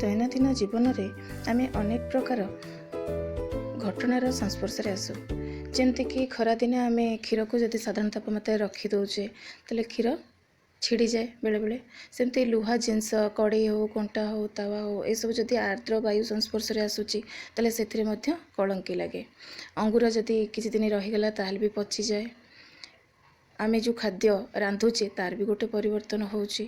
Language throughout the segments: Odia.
ଦୈନନ୍ଦିନ ଜୀବନରେ ଆମେ ଅନେକ ପ୍ରକାର ଘଟଣାର ସଂସ୍ପର୍ଶରେ ଆସୁ। ଯେମିତିକି ଖରାଦିନେ ଆମେ କ୍ଷୀରକୁ ଯଦି ସାଧାରଣ ତାପମାତ୍ରାରେ ରଖି ଦେଉଛେ, ତାହେଲେ କ୍ଷୀର ଛିଡ଼ିଯାଏ ବେଳେବେଳେ। ସେମିତି ଲୁହା ଜିନିଷ, କଡ଼େଇ ହେଉ, କଣ୍ଟା ହେଉ, ତାୱା ହେଉ, ଏସବୁ ଯଦି ଆର୍ଦ୍ର ବାୟୁ ସଂସ୍ପର୍ଶରେ ଆସୁଛି, ତାହେଲେ ସେଥିରେ ମଧ୍ୟ କଳଙ୍କି ଲାଗେ। ଅଙ୍ଗୁର ଯଦି କିଛି ଦିନ ରହିଗଲା, ତାହେଲେ ବି ପଚିଯାଏ। ଆମେ ଯେଉଁ ଖାଦ୍ୟ ରାନ୍ଧୁଛେ, ତାର ବି ଗୋଟେ ପରିବର୍ତ୍ତନ ହେଉଛି।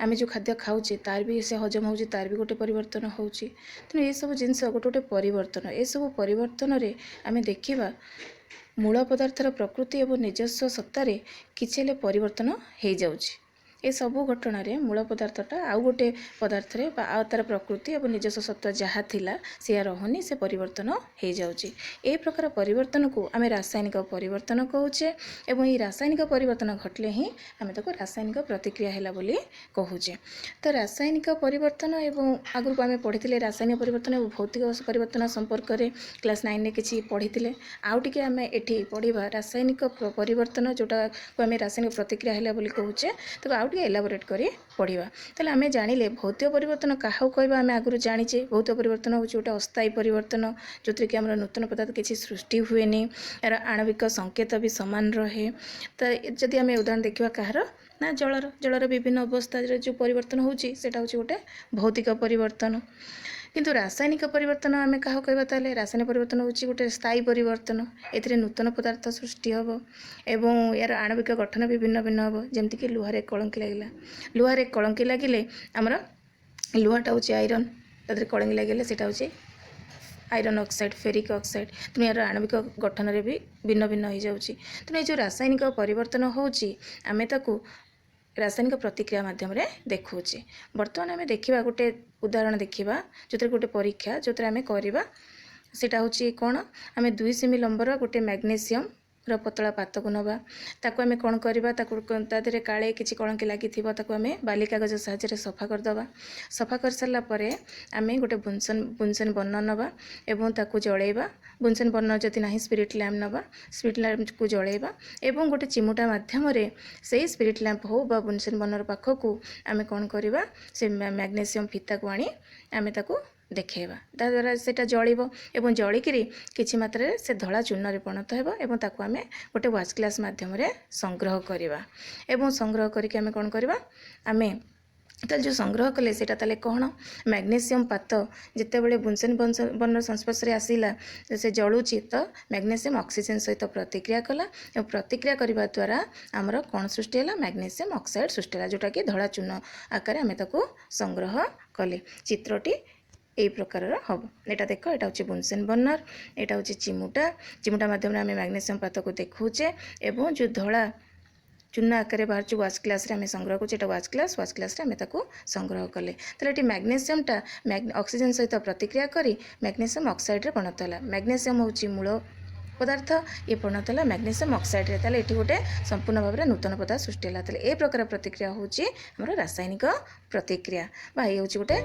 ଆମେ ଯେଉଁ ଖାଦ୍ୟ ଖାଉଛେ, ତାର ବି ସେ ହଜମ ହେଉଛି, ତାର ବି ଗୋଟେ ପରିବର୍ତ୍ତନ ହେଉଛି। ତେଣୁ ଏସବୁ ଜିନିଷ ଗୋଟେ ଗୋଟେ ପରିବର୍ତ୍ତନ। ଏସବୁ ପରିବର୍ତ୍ତନରେ ଆମେ ଦେଖିବା, ମୂଳ ପଦାର୍ଥର ପ୍ରକୃତି ଏବଂ ନିଜସ୍ୱ ସତ୍ତାରେ କିଛି ହେଲେ ପରିବର୍ତ୍ତନ ହେଇଯାଉଛି। ଏସବୁ ଘଟଣାରେ ମୂଳ ପଦାର୍ଥଟା ଆଉ ଗୋଟେ ପଦାର୍ଥରେ ବା ଆଉ ତା'ର ପ୍ରକୃତି ଏବଂ ନିଜସ୍ୱ ସତ୍ତା ଯାହା ଥିଲା, ସେୟା ରହୁନି, ସେ ପରିବର୍ତ୍ତନ ହେଇଯାଉଛି। ଏ ପ୍ରକାର ପରିବର୍ତ୍ତନକୁ ଆମେ ରାସାୟନିକ ପରିବର୍ତ୍ତନ କହୁଛେ ଏବଂ ଏଇ ରାସାୟନିକ ପରିବର୍ତ୍ତନ ଘଟିଲେ ହିଁ ଆମେ ତାକୁ ରାସାୟନିକ ପ୍ରତିକ୍ରିୟା ହେଲା ବୋଲି କହୁଛେ। ତ ରାସାୟନିକ ପରିବର୍ତ୍ତନ ଏବଂ ଆଗରୁ ଆମେ ପଢ଼ିଥିଲେ ରାସାୟନିକ ପରିବର୍ତ୍ତନ ଏବଂ ଭୌତିକ ପରିବର୍ତ୍ତନ ସମ୍ପର୍କରେ, କ୍ଲାସ୍ 9ରେ କିଛି ପଢ଼ିଥିଲେ। ଆଉ ଟିକେ ଆମେ ଏଠି ପଢ଼ିବା ରାସାୟନିକ ପରିବର୍ତ୍ତନ, ଯେଉଁଟାକୁ ଆମେ ରାସାୟନିକ ପ୍ରତିକ୍ରିୟା ହେଲା ବୋଲି କହୁଛେ, ତାକୁ ଆଉ ଟିକେ ଏଲାବୋରେଟ୍ କରି ପଢ଼ିବା। ତାହେଲେ ଆମେ ଜାଣିଲେ ଭୌତିକ ପରିବର୍ତ୍ତନ କାହାକୁ କହିବା। ଆମେ ଆଗରୁ ଜାଣିଛେ, ଭୌତିକ ପରିବର୍ତ୍ତନ ହେଉଛି ଗୋଟେ ଅସ୍ଥାୟୀ ପରିବର୍ତ୍ତନ, ଯେଉଁଥିରେ କି ଆମର ନୂତନ ପଦାର୍ଥ କିଛି ସୃଷ୍ଟି ହୁଏନି, ଏହାର ଆଣବିକ ସଂକେତ ବି ସମାନ ରହେ। ତ ଯଦି ଆମେ ଉଦାହରଣ ଦେଖିବା କାହାର ନା ଜଳର। ଜଳର ବିଭିନ୍ନ ଅବସ୍ଥାରେ ଯେଉଁ ପରିବର୍ତ୍ତନ ହେଉଛି, ସେଇଟା ହେଉଛି ଗୋଟେ ଭୌତିକ ପରିବର୍ତ୍ତନ। କିନ୍ତୁ ରାସାୟନିକ ପରିବର୍ତ୍ତନ ଆମେ କାହାକୁ କହିବା? ତାହେଲେ ରାସାୟନିକ ପରିବର୍ତ୍ତନ ହେଉଛି ଗୋଟେ ସ୍ଥାୟୀ ପରିବର୍ତ୍ତନ। ଏଥିରେ ନୂତନ ପଦାର୍ଥ ସୃଷ୍ଟି ହେବ ଏବଂ ଏହାର ଆଣବିକ ଗଠନ ବି ଭିନ୍ନ ଭିନ୍ନ ହେବ। ଯେମିତିକି ଲୁହାରେ କଳଙ୍କି ଲାଗିଲା। ଲୁହାରେ କଳଙ୍କି ଲାଗିଲେ ଆମର ଲୁହାଟା ହେଉଛି ଆଇରନ୍, ତା ଦେହରେ କଳଙ୍କି ଲାଗିଲେ ସେଇଟା ହେଉଛି ଆଇରନ୍ ଅକ୍ସାଇଡ଼୍, ଫେରିକ୍ ଅକ୍ସାଇଡ଼୍। ତେଣୁ ଏହାର ଆଣବିକ ଗଠନରେ ବି ଭିନ୍ନ ଭିନ୍ନ ହେଇଯାଉଛି। ତେଣୁ ଏ ଯେଉଁ ରାସାୟନିକ ପରିବର୍ତ୍ତନ ହେଉଛି, ଆମେ ତାକୁ ରାସାୟନିକ ପ୍ରତିକ୍ରିୟା ମାଧ୍ୟମରେ ଦେଖାଉଛେ। ବର୍ତ୍ତମାନ ଆମେ ଦେଖିବା ଗୋଟେ ଉଦାହରଣ ଦେଖିବା, ଯେଉଁଥିରେ ଗୋଟେ ପରୀକ୍ଷା ଯେଉଁଥିରେ ଆମେ କରିବା, ସେଇଟା ହେଉଛି କ'ଣ? ଆମେ 2 ସେମି ଲମ୍ବର ଗୋଟେ ମ୍ୟାଗ୍ନେସିୟମର ପତଳା ପାତକୁ ନେବା। ତାକୁ ଆମେ କ'ଣ କରିବା? ତାକୁ ତା ଦେହରେ କାଳେ କିଛି କଳଙ୍କି ଲାଗିଥିବ, ତାକୁ ଆମେ ବାଲି କାଗଜ ସାହାଯ୍ୟରେ ସଫା କରିଦେବା। ସଫା କରିସାରିଲା ପରେ ଆମେ ଗୋଟେ ବୁନସେନ୍ ବର୍ଣ୍ଣର ନେବା ଏବଂ ତାକୁ ଜଳେଇବା। ବୁନସେନ୍ ବର୍ଣ୍ଣର ଯଦି ନାହିଁ, ସ୍ପିରିଟ୍ ଲ୍ୟାମ୍ପ ନେବା। ସ୍ପିରିଟ୍ ଲ୍ୟାମ୍ପକୁ ଜଳେଇବା ଏବଂ ଗୋଟେ ଚିମୁଟା ମାଧ୍ୟମରେ ସେଇ ସ୍ପିରିଟ୍ ଲ୍ୟାମ୍ପ ହେଉ ବା ବୁନସେନ୍ ବର୍ଣ୍ଣର ପାଖକୁ ଆମେ କ'ଣ କରିବା? ସେ ମ୍ୟାଗ୍ନେସିୟମ୍ ଫିତାକୁ ଆଣି ଆମେ ତାକୁ ଦେଖେଇବା। ତାଦ୍ୱାରା ସେଇଟା ଜଳିବ ଏବଂ ଜଳିକିରି କିଛି ମାତ୍ରାରେ ସେ ଧଳା ଚୂର୍ଣ୍ଣରେ ପରିଣତ ହେବ ଏବଂ ତାକୁ ଆମେ ଗୋଟେ ୱାଚ୍ ଗ୍ଲାସ୍ ମାଧ୍ୟମରେ ସଂଗ୍ରହ କରିବା। ଏବଂ ସଂଗ୍ରହ କରିକି ଆମେ କ'ଣ କରିବା? ଆମେ ତାହେଲେ ଯେଉଁ ସଂଗ୍ରହ କଲେ, ସେଇଟା ତାହେଲେ କ'ଣ? ମ୍ୟାଗ୍ନେସିୟମ୍ ପାତ ଯେତେବେଳେ ବୁନସେନ୍ ବର୍ଣ୍ଣର ସଂସ୍ପର୍ଶରେ ଆସିଲା, ସେ ଜଳୁଛି, ତ ମ୍ୟାଗ୍ନେସିୟମ୍ ଅକ୍ସିଜେନ୍ ସହିତ ପ୍ରତିକ୍ରିୟା କଲା ଏବଂ ପ୍ରତିକ୍ରିୟା କରିବା ଦ୍ୱାରା ଆମର କ'ଣ ସୃଷ୍ଟି ହେଲା? ମ୍ୟାଗ୍ନେସିୟମ୍ ଅକ୍ସାଇଡ଼୍ ସୃଷ୍ଟି ହେଲା, ଯେଉଁଟାକି ଧଳା ଚୂର୍ଣ୍ଣ ଆକାରରେ ଆମେ ତାକୁ ସଂଗ୍ରହ କଲେ। ଚିତ୍ରଟି ଏଇ ପ୍ରକାରର ହେବ। ଏଇଟା ଦେଖ, ଏଇଟା ହେଉଛି ବୁନସେନ୍ ବର୍ଣ୍ଣର, ଏଇଟା ହେଉଛି ଚିମୁଟା। ଚିମୁଟା ମାଧ୍ୟମରେ ଆମେ ମ୍ୟାଗ୍ନେସିୟମ୍ ପାତକୁ ଦେଖାଉଛେ ଏବଂ ଯେଉଁ ଧଳା ଚୂର୍ଣ୍ଣ ଆକାରରେ ବାହାରୁଛି, ୱାଚ୍ ଗ୍ଲାସ୍ରେ ଆମେ ସଂଗ୍ରହ କରୁଛେ। ଏଇଟା ୱାଚ୍ ଗ୍ଲାସ୍। ୱାଚ୍ ଗ୍ଲାସ୍ରେ ଆମେ ତାକୁ ସଂଗ୍ରହ କଲେ। ତାହେଲେ ଏଠି ମ୍ୟାଗ୍ନେସିୟମ୍ଟା ଅକ୍ସିଜେନ୍ ସହିତ ପ୍ରତିକ୍ରିୟା କରି ମ୍ୟାଗ୍ନେସିୟମ୍ ଅକ୍ସାଇଡ଼୍ରେ ପରିଣତ ହେଲା। ମ୍ୟାଗ୍ନେସିୟମ୍ ହେଉଛି ମୂଳ ପଦାର୍ଥ, ଇଏ ପରିଣତ ହେଲା ମ୍ୟାଗ୍ନେସିୟମ୍ ଅକ୍ସାଇଡ଼୍ରେ। ତାହେଲେ ଏଠି ଗୋଟେ ସମ୍ପୂର୍ଣ୍ଣ ଭାବରେ ନୂତନ ପଦାର୍ଥ ସୃଷ୍ଟି ହେଲା। ତାହେଲେ ଏ ପ୍ରକାର ପ୍ରତିକ୍ରିୟା ହେଉଛି ଆମର ରାସାୟନିକ ପ୍ରତିକ୍ରିୟା ବା ଇଏ ହେଉଛି ଗୋଟେ